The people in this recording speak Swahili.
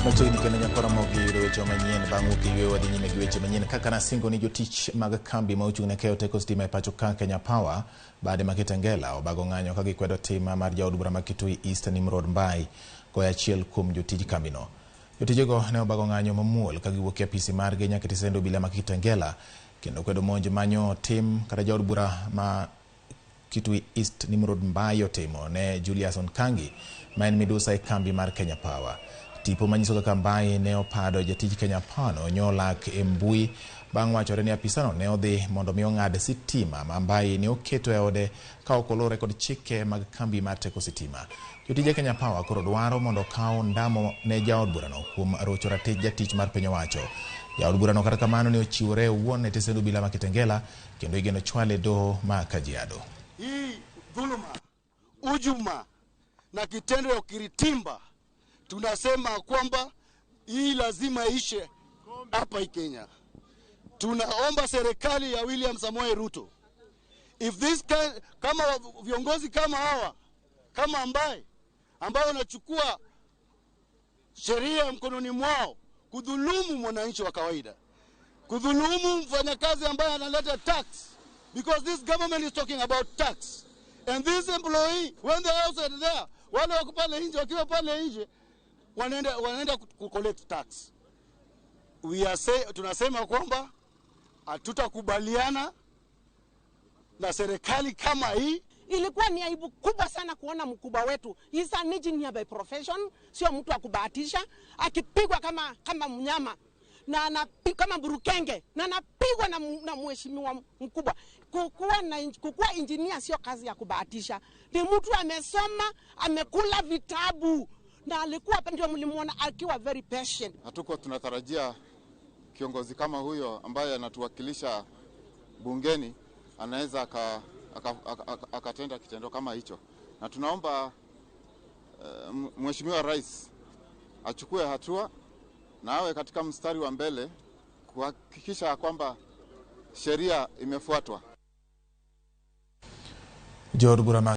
Machiegni kendo nyakora mogi yudo weche manyien. Bang' wuok e yweyo, wadhi nyime gi weche manyien. Kaka nasingo ni jotich mag kambi ma ochung' ne keyo teko stima e pacho ka, Kenya Power, bade ma Kitengela, obago ng'anyo ka gikwedo tim mar jaod bura ma Kitui East Nimrod Mbai goyo achiel kuom jotij kambino. Jotijego ne obago ng'anyo mamuol ka giwuok e apisi margi nyaka e tisend obila ma Kitengela kendo kwedo monj manyo tim kata jaod bura ma Kitui East Nimrod Mbai otimo ne Julius Onkangi, ma en midusa e kambi mar Kenya Power. Tipo manyiso kaka Mbai ne opado jatij Kenya Power no nyolak e mbui bang' wachore ni apisano ne odhi mondo mi ong'ad sitima ma Mbai ne oketo e ode ka ok oluwore kod chike mag kambi mar teko sitima. Jotije Kenya Power koro dwaro mondo okaw ndamo ne jaod burano kuom rocho ratich jatich mar piny owacho. Jaod burano kata kamano ne ochiwore owuon e tesend obila ma Kitengela kendo igeno chwale e doho ma Kajiado. Hii dhuluma, hujuma na kitendo ya ukiritimba, tunasema kwamba hii lazima ishe hapa Kenya. Tunaomba serikali ya William Samoei Ruto, if this kind, kama viongozi kama hawa kama ambaye wanachukua sheria mkononi mwao kudhulumu mwananchi wa kawaida, kudhulumu mfanyakazi ambaye analeta tax, because this government is talking about tax, and this employee, when they are outside there, wale wako pale nje, wakiwa pale nje wanaenda ku collect tax. We are say, tunasema kwamba hatutakubaliana na serikali kama hii. Ilikuwa ni aibu kubwa sana kuona mkubwa wetu, he's an engineer by profession, sio mtu wa kubahatisha, akipigwa kama mnyama na kama burukenge na anapigwa na mheshimiwa mkubwa. Kukuwa engineer sio kazi ya kubahatisha, ni mtu amesoma, amekula vitabu na alikuwa ndio mlimuona akiwa very patient. Hatuko tunatarajia kiongozi kama huyo ambaye anatuwakilisha bungeni anaweza akatenda kitendo kama hicho, na tunaomba Mheshimiwa Rais achukue hatua na awe katika mstari wa mbele kuhakikisha kwamba sheria imefuatwa. Jood bura ma